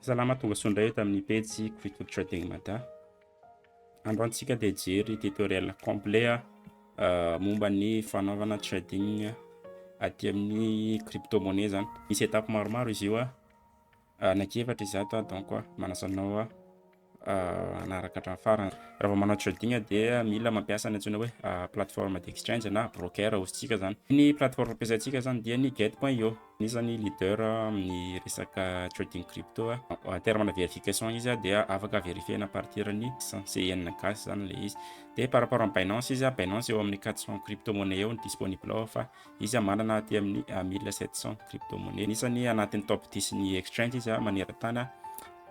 Salama, tonga soa indray eto amin'ny pejy Crypto Trading Mada. Androany tsika dia hijery tutoriel complet momba ny fanaovana trading aty amin'ny crypto monnaie zany. Misy étape maromaro izy io, anankiefatra izy ato, donc manasa anao hanaraka hatramin'ny farany. Raha vao manao trading dia mila mampiasa ny antsoina hoe plateforme d'exchange na broker hozy tsika zany. Ny plateforme ampiasaintsika zany dia ny Gate.io. Anisan'ny leader amin'ny resaka trading crypto. En terme na vérification izy dia afaka vérifier à partir ny CIN gasy zany le izy. Dia par rapport amin'ny Binance izy, Binance eo amin'ny 400 crypto monnaie eo ny disponible ao, fa izy manana aty amin'ny 1700 crypto monnaie. Anisan'ny anatin'ny top 10 ny exchange izy maneran-tany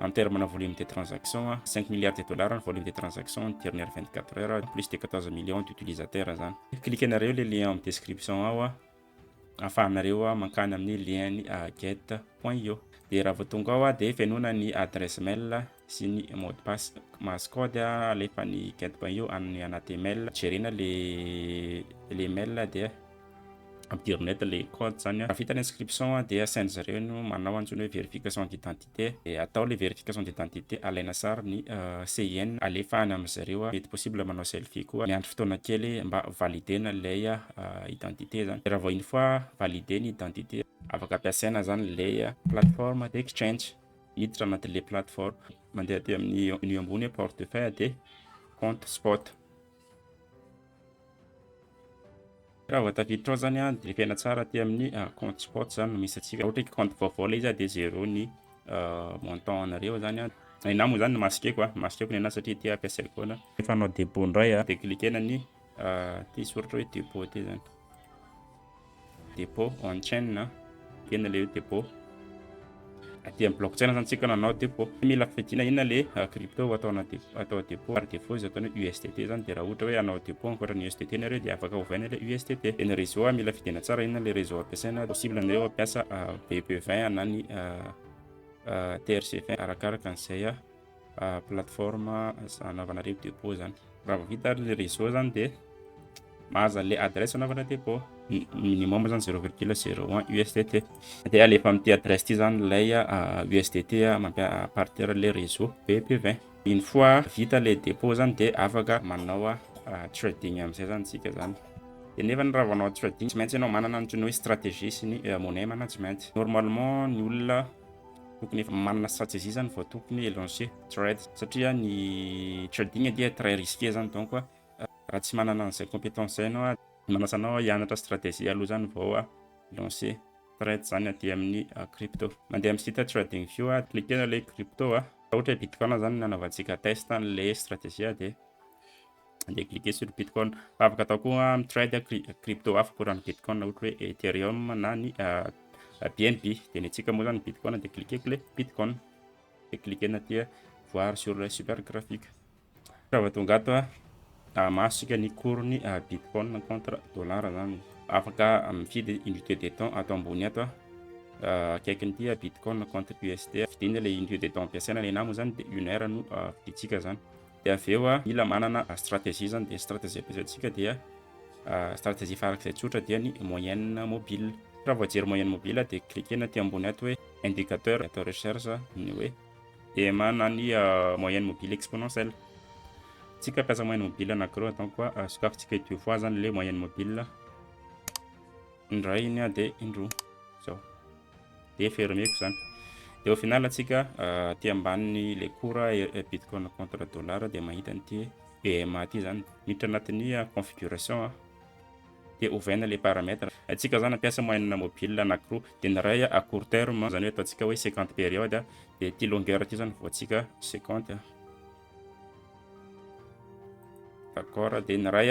en terme na volume de transaction, 5 milliards de dollars ny volume de transaction ny dernière 24 heures, plus de 14 millions d'utilisateurs zany. Cliquenareo le lien amin'ny description ao ahafahanareo mankany amin'ny lien ny gate.io. Dia raha vao tonga ao dia fenoina ny adresse mail sy ny mot de passe, mahazo code alefa ny gate.io amin'ny anaty email. Jerena le mail dia ampidirina eto le code zany. Raha vita ny inscription dia asainy zareo no manao antsoina hoe vérification d'identité. Dia atao le vérification d'identité, alaina sary ny CIN, alefa any amin'ny zareo. Mety possible manao selfie koa, miandry fotoana kely mba validena ilay identité zany. Raha vao une fois validé ny identité, afaka ampiasaina zany le plateforme d'exchange. Miditra anatin'le plateforme, mandeha aty amin'ny menu ambony portefeuille, dia compte spot. Raha vao tafiditra ao zany dia fena tsara aty amin'ny compte spot zany no misy antsika. Ohatra hoe compte vaovao ilay izy dia zéro ny montant anareo zany. Ny moa zany masqueko, masqueko ny anahy satria ty ampiasaiko foana. Rehefa hanao dépôt indray dia cliquena ny ty soratra hoe dépôt ty zany. Dépôt on chain, cliquena le hoe dépôt. Aty amin'ny blockchain zany tsika nanao dépôt. Mila fidina inona le crypto atao atao dépôt. Par défaut izy ataony hoe USDT zany, dia raha ohatra hoe hanao dépôt ankoatra ny USDT nareo dia afaka ovaina le USDT. Dia ny réseau mila fidina tsara inona le réseau ampiasaina. Possible nareo hampiasa BEP20 na ny TRC20 arakaraka an'izay plateforme anaovanareo dépôt zany. Raha vao vita ary le réseau zany dia mahazo an'le adresse anaovana dépôt. Minimum zany 0,01 USDT. Dia alefa amin'ity adresse ity zany ilay USDT à partir le réseau BEP20. Une fois vita le dépôt zany dia afaka manao trading amin'izay zany tsika zany. Dia nefa raha vao hanao trading tsy maintsy ianao manana antsoina hoe stratégie sy ny money management. Normalement ny olona tokony efa manana stratégie zany vao tokony lancer trade, satria ny trading dia très risqué zany, donc raha tsy manana an'izay compétence zay ianao, manasa anao hianatra stratégie aloha zany vao lancer trade zany aty amin'ny crypto. Mandeha amin'ny site Trading View, cliquena le crypto. Raha ohatra hoe Bitcoin zany nanaovantsika test an'le stratégie dia andeha cliquer sur Bitcoin. Fa afaka atao koa mitrade crypto hafa ankoatra ny Bitcoin, ohatra hoe Ethereum na ny BNB. Dia ny antsika moa zany Bitcoin, dia cliqueko le Bitcoin, dia cliquena aty voir sur le super graphique. Raha vao tonga ato masika ny cours-ny Bitcoin contre dollar zany. Afaka mifidy unité de temps ato ambony ato akaikin'ity Bitcoin contre USD. Fidina le unité de temps ampiasaina. Le moa zany dia une heure no fidintsika zany. Dia avy eo mila manana stratégie zany, dia stratégie ampiasaintsika dia stratégie farak'izay tsotra, dia ny moyenne mobile. Raha vao jery moyenne mobile dia cliquena aty ambony ato hoe indicateur, atao recherche ny hoe EMA na ny moyenne mobile exponentielle. Tsika ampiasa moyenne mobile anankiroa, donc sokafintsika deux fois zany le moyenne mobile, indray iny dia indroa zao, dia fermeko zany. Dia au final atsika aty ambaniny le cours Bitcoin contre dollar dia mahita an'ity EMA ty zany. Miditra anatin'ny configuration dia ovaina le paramètre. Atsika zany ampiasa moyenne mobile anankiroa, dia ny iray à court terme zany hoe ataontsika hoe 50 période, dia ty longueur ty zany voantsika 50, d'accord. Dia ny iray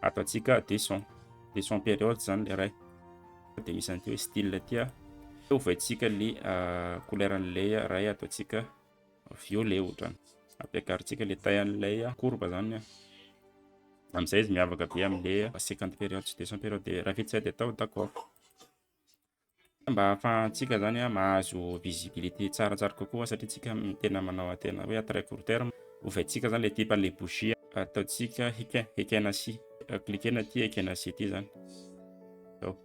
ataontsika 200 période zany le iray. Dia misy an'ity hoe style ty, ovaintsika le couleur an'ilay ray, ataontsika violet ohatrany. Ampiakarintsika le taille an'ilay courbe zany amin'izay izy miavaka be amin'le 50 période sy 200 période. Dia raha vita izay dia atao d'accord. Mba ahafahantsika zany mahazo visibilité tsaratsara kokoa, satria tsika tena manao tena hoe à très court terme, ovaintsika zany le type an'le bougie, ataontsika Heikin Ashi, cliquena ty Heikin Ashi ty zany zao.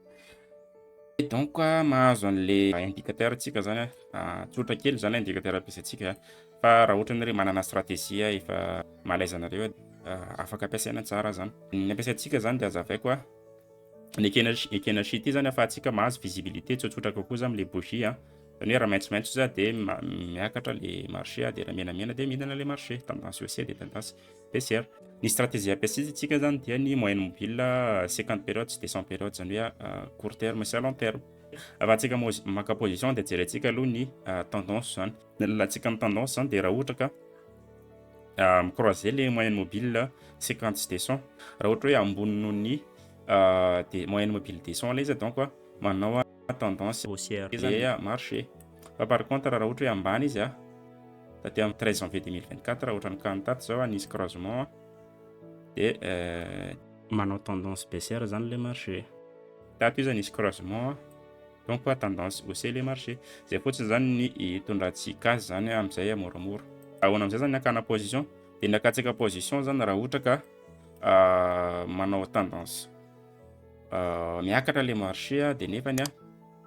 Donc mahazo an'le indicateur tsika zany a, tsotra kely zany indicateur ampiasaintsika, fa raha ohatra nareo manana stratégie efa malaise anareo, afaka ampiasaina tsara zany. Ny ampiasaintsika zany de azavaiko a, ny Heikin Ashi ty zany ahafahantsika mahazo visibilité tsotsotra kokoa zany am'le bougie a, zany hoe raha maitsomaitso izy a de miakatra le marché a, de raha menamena de midina le marché, tendance haussière de tendance baissière. Ny stratégie ampiasaintsika zany dia ny moyenne mobile 50 période sy 200 période, zany hoe court terme sy à long terme. Ahafahantsika maka position de jerentsika aloha ny tendance zany. Ny alalantsika amin'ny tendance zany de raha ohatra ka microiser le moyenne mobile 50 sy 200, raha ohatra hoe ambony noho ny de moyenne mobile 200 le izy, donc manao tendance haussière le marché. Fa par contre raha ohatra hoe ambany izy a, taty amin'ny 13 janvier 2024, raha ohatra ny kany tato zao a, nisy croisement de manao tendance baissière zany le marché. Tato izy nisy croisement, donc tendance haussière le marché. Zay fotsiny zany ny hitondrantsika azy zany am'izay moramora. Ahoana am'izay zany ny akana position? De ny akantsika position zany, raha ohatra ka manao tendance miakatra le marché a, de nefany a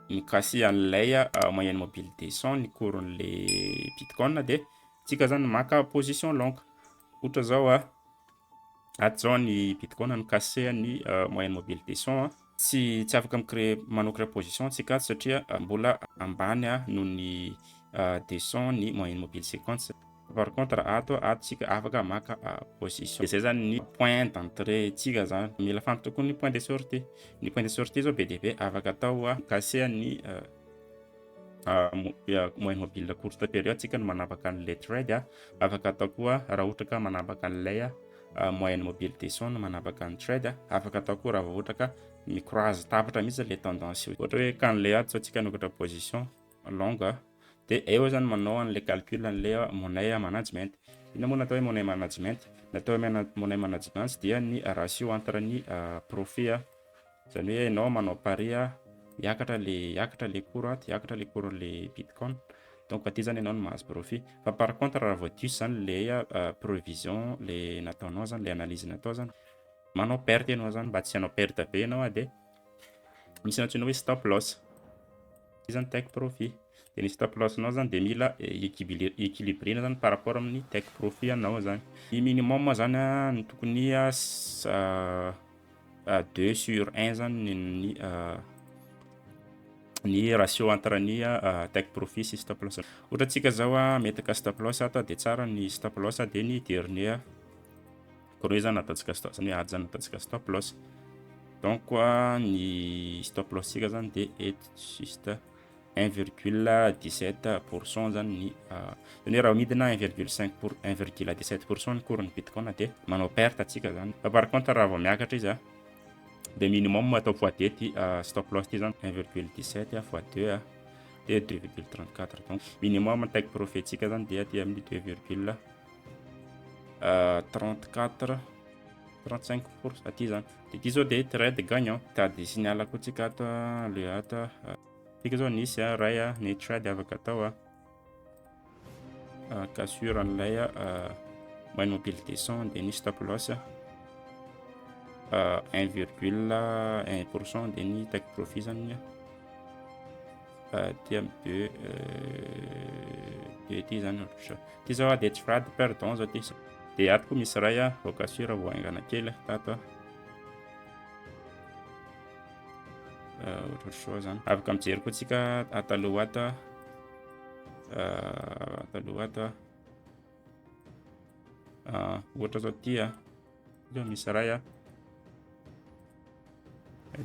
micasser an'ilay moyenne mobile 200 ny cours-n'le bitcoin, de tsika zany maka position longue. Ohatra zao a, ato zao ny bitcoin nicasser ny moyenne mobile 200 a, tsy afaka micréer manokatra position tsika ato satria mbola ambany a noho ny 200 ny moyenne mobile 50. Par contre ato tsika afaka maka position. De zay zany ny point d'entrée tsika zany. Mila fantatra koa ny point de sortie. Ny point de sortie zao be dia be afaka atao a, casser ny moyenne mobile courte période tsika no manapaka an'le trade a, afaka atao koa raha ohatra ka manapaka an'ilay moyenne mobile 200 no manapaka ny trade a, afaka atao koa raha vao ohatra ka microise tapitra mihitsy le tendance. Ohatra hoe kan'le ato zao tsika hanokatra position longue, de eo zany manao an'le calcul an'le money management. Inona moa natao hoe money management? Natao hoe money management dia ny ratio entre ny profit a, zany hoe ianao manao pari a, hiakatra le cours a, hiakatra le cours le bitcoin, donc aty zany ianao no mahazo profit. Fa par contre raha vao diso zany le prévision le nataonao zany, le analyse natao zany, manao perte ianao zany. Mba tsy hanao perte be ianao a, de misy antsoina hoe stop loss zany, take profit. De ny stop loss nao zany de mila équilibrena zany par rapport amin'ny take profit anao zany. Ny minimum zany a, ny tokony 2 sur 1 zany ny ratio entre ny take profit sy stop loss. Ohatra antsika zao a metaka stop loss ato, de tsara ny stop loss de ny dernier creux zany ataontsika stop, zany hoe ato zany ataontsika stop loss. Donc ny stop loss tsika zany de eto, juste 1,17 % zany ny, zany hoe raha midina 1,5 pour 1,17 % ny cours ny bitcoin, de manao perte atsika zany. Fa par contre raha vao miakatra izy a, de minimum atao fois deux ty stop loss ty zany, 1,17 fois deux a de 2,34. Donc minimum take profit tsika zany de aty amin'ny 2,34 35 % aty zany. De ty zao de trade gagnant. Tady signal koa tsika ato le ato tika zao nisy a ray a, ny trade afaka atao a, cassure an'ilay moyenne mobile 200, de ny stop loss 1,1 %, de ny take profit zany ty amy deux ty zany. Ohatra ty zao a de trade perdant zao ty. De ato koa misy ray a vao cassure, vao haingana kely tato a, ohatrohatry zao zany. Afaka mijery koa tsika ataloha ato, ataloha ato a, ohatra zao ty a zao misy ray a,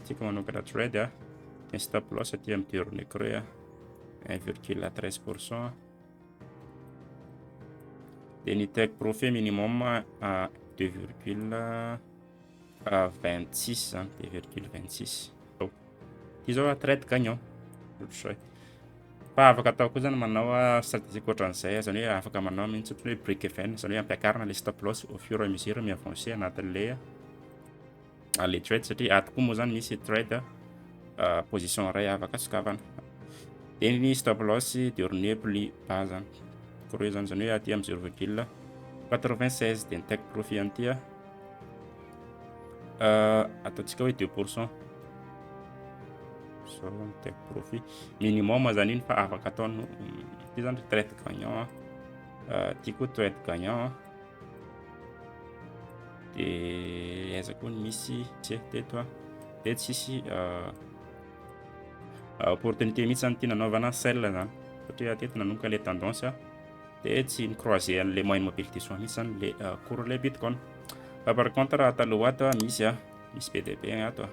tsika manokatra trade a, ny stop loss aty amin'ny dernier creux a, 1,13 %, de ny take profit minimum 2,26 zany, 2,26 ty zao a, trade gagnant ohatr'izay. Fa afaka atao koa zany manao stratégie ohatran'izay, zany hoe afaka manao mihitsy ohatra hoe break even, zany hoe ampiakarina le stop loss au fur et à mesure miavancer anatin'le le trade, satria ato koa moa zany misy trade position ray afaka sokafana. De ny stop loss dernier plus bas zany, creux zany, zany hoe aty amin'ny 0,96. De ny take profit an'ity a ataontsika hoe 2 % Zao ny take profit minimum zany iny fa afaka atao no ty zany trade gagnant, ty koa trade gagnant. De aiza koa ny misy tsy teto a, de tsisy opportunité mihitsy zany ty nanaovana sell zany, satria teto nanomboka le tendance a, de tsy ni-croiser an'le moyenne mobile 200 mihitsy zany le cours le bitcoin. Fa par contre raha taloha ato a, misy a, misy be dia be ato a.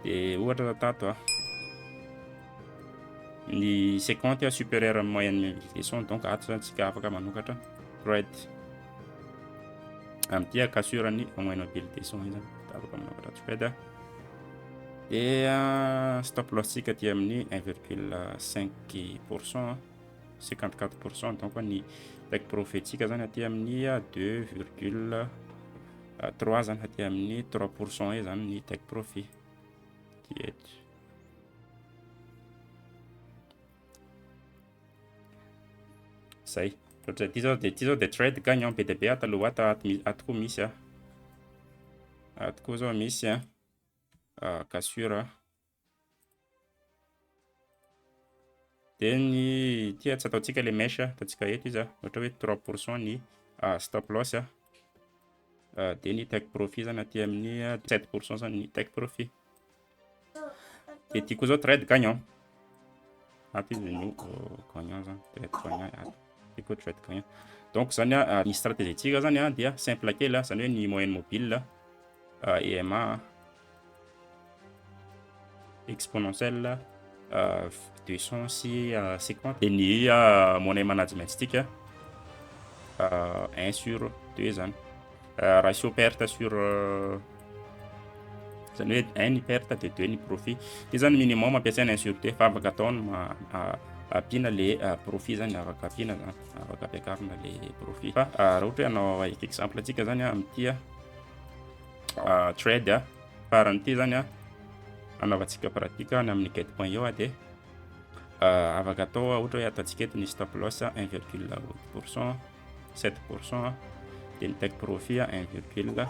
De ohatra tato a, ny 50 supérieur amin'ny moyenne mobile 200, donc ato zany tsika afaka manokatra trade amin'ity a, cassure ny moyenne mobile 200 iny zany afaka manokatra trade. De stop loss tsika aty amin'ny 1,5 %, 54 %. Donc ny take profit tsika zany aty amin'ny 2,3 zany, aty amin'ny 3 % eo zany ny take profit ty eto. Zay ohatra ty zao, de ty zao de trade gagnant be dia be ato aloha ato. Ato koa misy a, ato koa zao misy a cassure. De ny ty tsy ataontsika le mèche, ataontsika eto izy a, ohatra hoe 3 % ny stop loss a, de ny take profit zany aty amin'ny 7 % zany ny take profit. De ty koa zao trade gagnant ato izy no gagnant zany, trade gagnant ato ty koa trade gagnant. Donc zany a, ny stratégie tsika zany a dia simple kely a, zany hoe ny moyenne mobile EMA exponentielle 200 sy 50, de ny money management tsika 1 sur 2 zany, ratio perte sur, zany hoe un ny perte de deux ny profit. Ty zany minimum ampiasaina 1 sur 2, fa afaka atao ny ampiana le profit zany, afaka ampiana zany, afaka ampiakarina le profit. Fa raha ohatra hoe hanao exemple atsika zany a, amin'ity a trade a farany ty zany a, anaovantsika pratique ny amin'ny Gate.io a, de afaka atao ohatra hoe ataontsika eto ny stop loss 1,8 %, 7 %, de ny take profit un virgule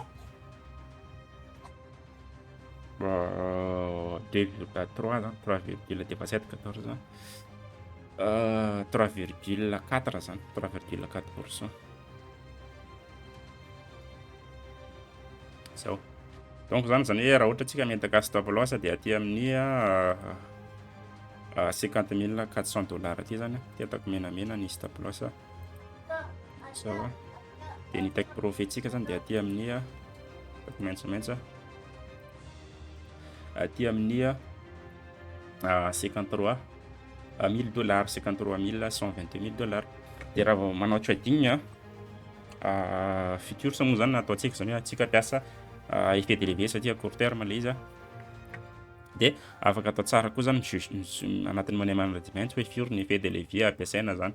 2,3 zany, 3 virgule defa 7 14, 3,4 zany, 3,4 % zao. Donc zany hoe raha ohatra antsika miendaka stop loss de aty amin'ny 50 400 $ aty zany, ty ataoko menamena ny stop loss zao a. De ny take profit tsika zany de aty amin'ny ataoko maitsomaitso aty amin'ny 53 000 $, 53 122 000 $. De raha vao manao trading a futures moa zany ataontsika zany hoe antsika mpiasa effet de levier, satria court terme le izy a, de afaka atao tsara koa zany anatin'ny money management hoe firy ny effet de levier ampiasaina zany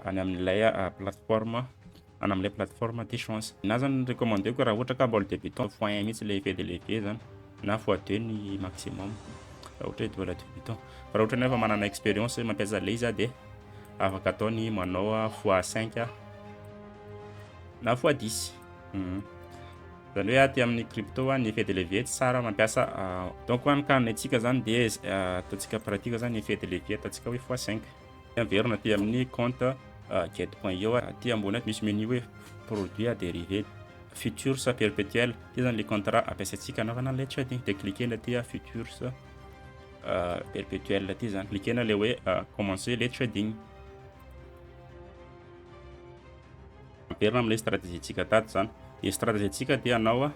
any amin'ilay plateforme, any amin'ilay plateforme d'échange. Na zany recommandeko, raha ohatra ka mbola débutant, fois un mihitsy le effet de levier zany, na fois deux ny maximum, raha ohatra hoe mbola débutant. Fa raha ohatra nefa manana expérience mampiasa le izy a, de afaka atao ny manao fois cinq na fois 10. Zany hoe aty amin'ny crypto a, ny effet de levier tsy tsara mampiasa. Donc ho any antsika zany, de ataontsika pratique zany, effet de levier ataontsika hoe fois cinq. Miverina aty amin'ny compte Gate.io, aty ambony ato misy menu hoe produit à dérivé futures perpétuel. Ty zany le contrat ampiasaintsika anaovana le trading. De cliquena aty futures perpétuel ty zany, cliquena le hoe commencer le trading. Miverina am'le stratégie tsika tato zany. De stratégie tsika de anao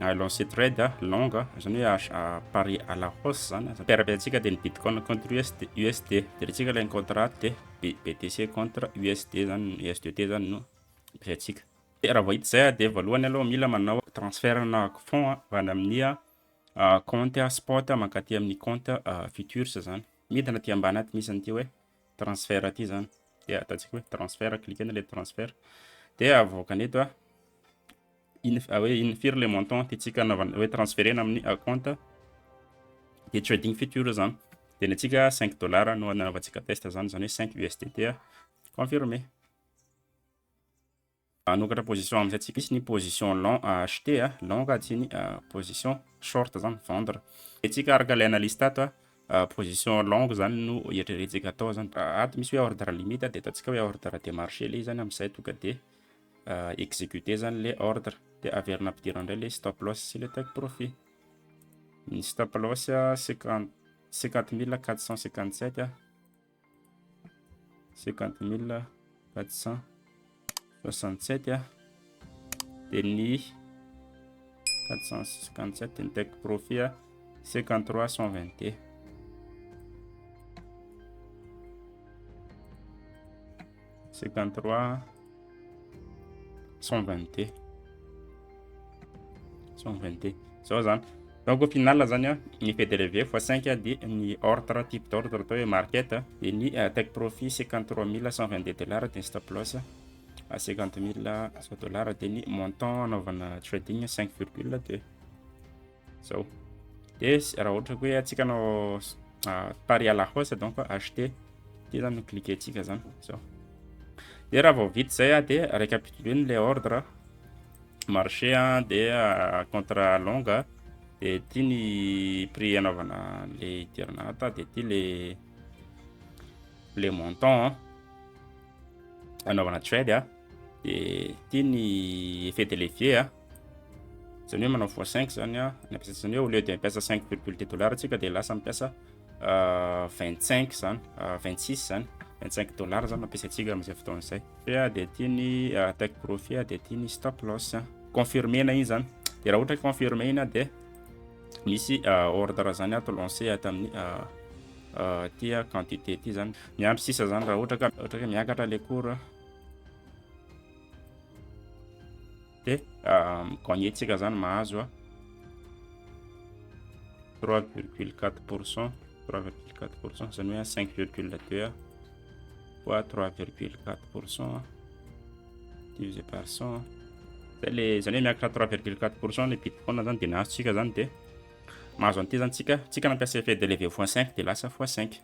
a lancer trade long, zany hoe pari à la hausse zany. Paire ampiasaintsika de ny bitcoin contre USD, USD. De rentsika le contrat de BTC contre USD zany, USDT zany no ampiasaintsika. De raha vao hita zay a, de voalohany aloha mila manao transfert na fonds avy any amin'ny compte spot mankaty amin'ny compte futures zany. Midina aty ambany ato, misy an'ity hoe transfert aty zany, de ataontsika hoe transfert, cliquena le transfert. De avoakany eto a ino hoe ino, firy le montant tiantsika anaovana hoe transferena amin'ny compte de trading futur zany. De ny antsika 5 $ no anaovantsika test zany, zany hoe 5 USDT. Confirmé. Hanokatra position am'izay tsika, misy ny position long acheter a, long, sy ny position. short zany, vendre. Antsika araka ilay analyse tato a, position longue zany no eritreretintsika atao zany. Ato misy hoe ordre limite de ataontsika hoe ordre de marché le izy zany amin'izay tonga de exécuter zany le ordre, de averina ampidirana indray le stop loss sy le take profit. Ny stop loss a 50 457 a, 50 467 a, de ny 457, de ny take profit a 53 122, 53 122, 122 zao zany. Donc au final zany a, ny effet de levier fois 5, de ny ordre, type d'ordre atao hoe market, de ny take profit 53 122 dollars, de ny stop loss à 50 100 dollars, de ny montant anaovana trading 5,2 zao. De raha ohatra koa hoe antsika anao pari à la hausse, donc acheter ty zany no cliquer-tsika zany zao. De raha vao vita zay a, de récapituler le ordre marché a, de contrat long, de ty ny prix anaovana le idirana ato, de ty le montant anaovana trade a, de ty ny effet de levier a, zany hoe manao fois 5 zany a ny ampiasa, zany hoe au lieu de mampiasa 5,2 dollar tsika, de lasa mampiasa 25 zany, 26 zany, 25 dollar zany ampiasaintsika am'izay fotoana zay a. De ty ny take profit a, de ty ny stop loss. Confirmena iny zany, de raha ohatra hoe confirmé iny a, de misy ordre zany ato lancé ato amin'ny ty a quantité ty zany. Miandry sisa zany raha ohatra ka miakatra le cours, de gagné tsika zany, mahazo a 3,4 %, 3,4 %, zany hoe 5,2 fois 3,4 % divisé par 100 zay le, zany hoe miakatra 3,4 % le bitcoin zany. De nahazo tsika zany, de mahazo an'ity zany tsika nampiasa effet de levier fois 5, de lasa fois 5,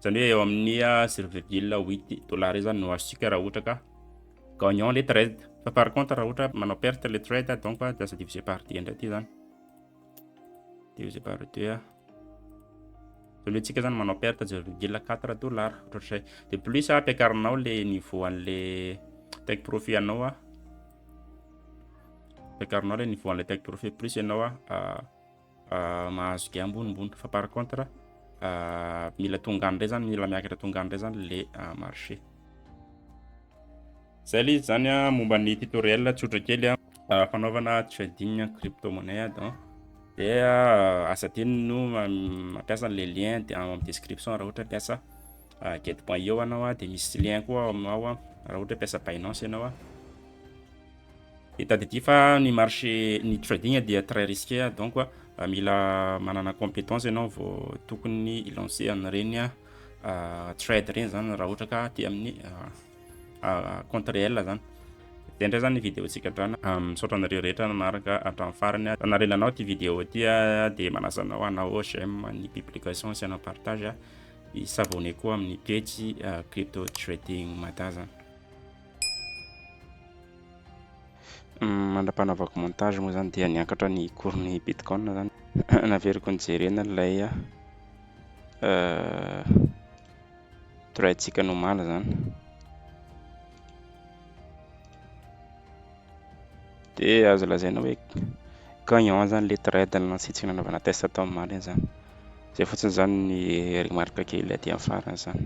zany hoe eo amin'ny 0,8 dollar io zany no azontsika raha ohatra ka gagnant le trade. Fa par contre raha ohatra manao perte le trade, donc de lasa divisé par deux indray ty zany, divisé par deux, zany hoe tsika zany manao perte 0,4 dollar ohatrohatr'izay. De plus ampiakarinao le niveau an'le take profit anao a, ampiakarinao le niveau an'le take profit, plus ianao a mahazo gain ambonimbony. Fa par contre mila tonga any ndray zany, mila miakatra tonga any ndray zany le marché. Zay le izy zany a, momba ny tutoriel tsotra kely a fanaovana trading crypto monnaie. Donc de asa adino no mampiasa an'le lien de ao amin'ny description raha ohatra hampiasa Gate.io anao a, de misy lien koa ao ao a raha ohatra hampiasa Binance ianao a. De tadidio fa ny marché, ny trading dia très risqué, donc mila manana compétence ianao vao tokony hilancer an'ireny trade reny zany, raha ohatra ka aty amin'ny compte réel zany. De ndray zany ny vidéo tsika androany. Misaotra anareo rehetra nanaraka hatramin'ny farany. Nahalenanao ty vidéo ty a, de manasa anao hanao j'aime ny publication sy hanao partage, i-s'abonner koa amin'ny page Crypto Trading Mada zany. Mandra-panaovako montage moa zany dia niakatra ny cours-n'ny bitcoin zany. Naveriko nijerena ilay trade-tsika nomaly zany. De azo lazaina hoe gagnant zany le trade nalancé-ntsika nanaovana test tao omaly iny zany. Zay fotsiny zany ny remarque kely aty amin'ny farany zany.